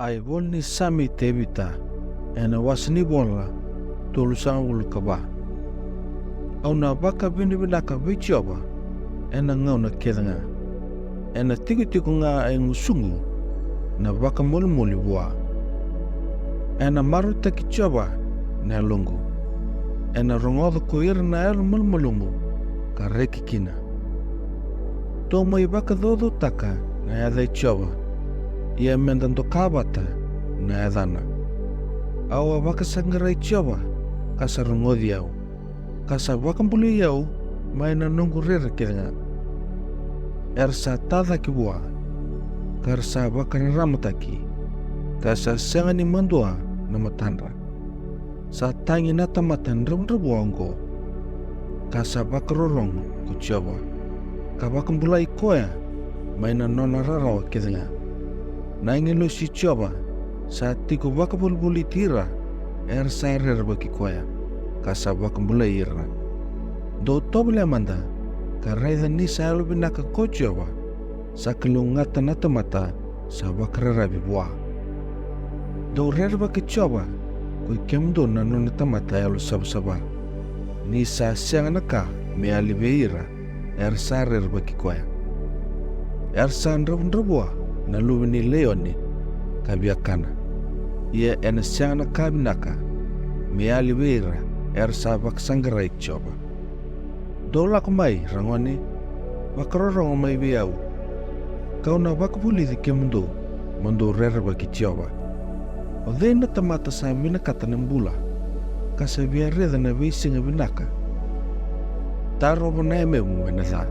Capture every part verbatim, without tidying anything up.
A ivola ni Same i Tevita, ena wase ni vola tolusagavulu ka va. Au na vakavinavinaka vei Jiova ena gauna kece ga, ena tikotiko ga e gusuqu na vakamolimoli vua. Ena marautaki Jiova na yaloqu, ena rogoca ko ira na yalo malumalumu ka reki kina. Dou mai vakacaucautaka na yaca i Jiova, ia meda doka vata na yacana. Au a vakasaqarai Jiova, ka sa rogoci au, ka sa vakabulai au mai na noqu rere kece ga. Era sa tacake vua, ka ra sa vakararamataki, ka sa sega ni madua na matadra. Sa tagi na tamata dravudravua oqo, ka sa vakarorogo ko Jiova, ka vakabulai koya mai na nona rarawa kece ga. Na agilosi i Jiova sa tiko vakavolivoliti ira era sa rerevaki koya, ka sa vakabulai ira. Dou tovolea mada ka raica ni sa yalovinaka ko Jiova, sa kalougata na tamata sa vakararavi vua. Dou rerevaki Jiova, koi kemudou na nona tamata yalosavasava, ni sa sega na ka me yali vei ira era sa rerevaki koya. Era sa dravudravua na luve ni laioni ka viakana, ia ena sega na ka vinaka me yali vei ira era sa vakasaqarai Jiova. Dou lako mai, ragone, vakarorogo mai vei au, ka'u na vakavulici kemudou mo dou rerevaki Jiova. O cei na tamata sa vinakata na bula, ka sa via raica na veisiga vinaka? Tarova na yamemu mai na ca,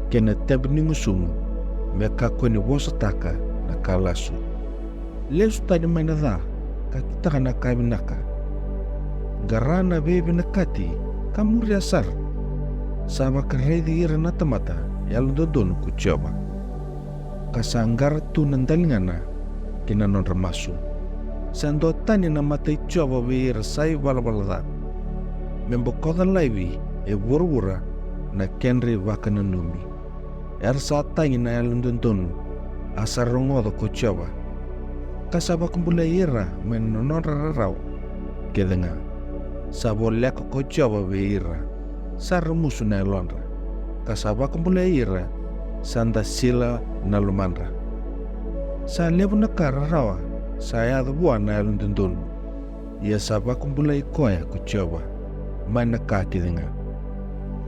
kei na tebe ni gusumu me kakua ni vosataka na ka lasu. Lesu tani mai na ca ka kitaka na ka vinaka. Qara na veivinakati ka muria sara. Sa vakaraici ira na tamata yalododonu ko Jiova, ka sa qara tu na daligana ki na nodra masu. Sa dua tani na mata i Jiova vei ira sa ivalavala ca, me bokoca laivi e vuravura na kedra ivakananumi. Era sa tagi na yalododonu, a sa rogoca ko Jiova, ka sa vakabulai ira mai na nodra rarawa kece ga. Sa voleka ko Jiova vei ira, sa ramusu na yalodra, ka sa vakabulai ira sa dasila na lomadra. Sa levu na ka rarawa sa yaco vua na yalododonu, ia sa vakabulai koya ko Jiova mai na ka kece ga.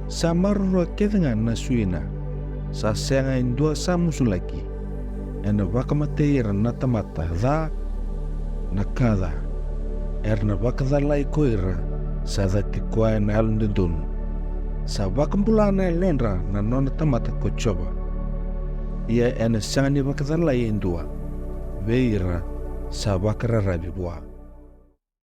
Sa maroroi kece ga na suina, sa sega e dua sa musulaki. Ena vakamatei ira na tamata ca na ka ca, era na vakacalai ko ira sa cati koya na yalododonu. Sa vakabula na yalodra na nona tamata ko Jiova, ia ena sega ni vakacalai e dua vei ira sa vakararavi vua.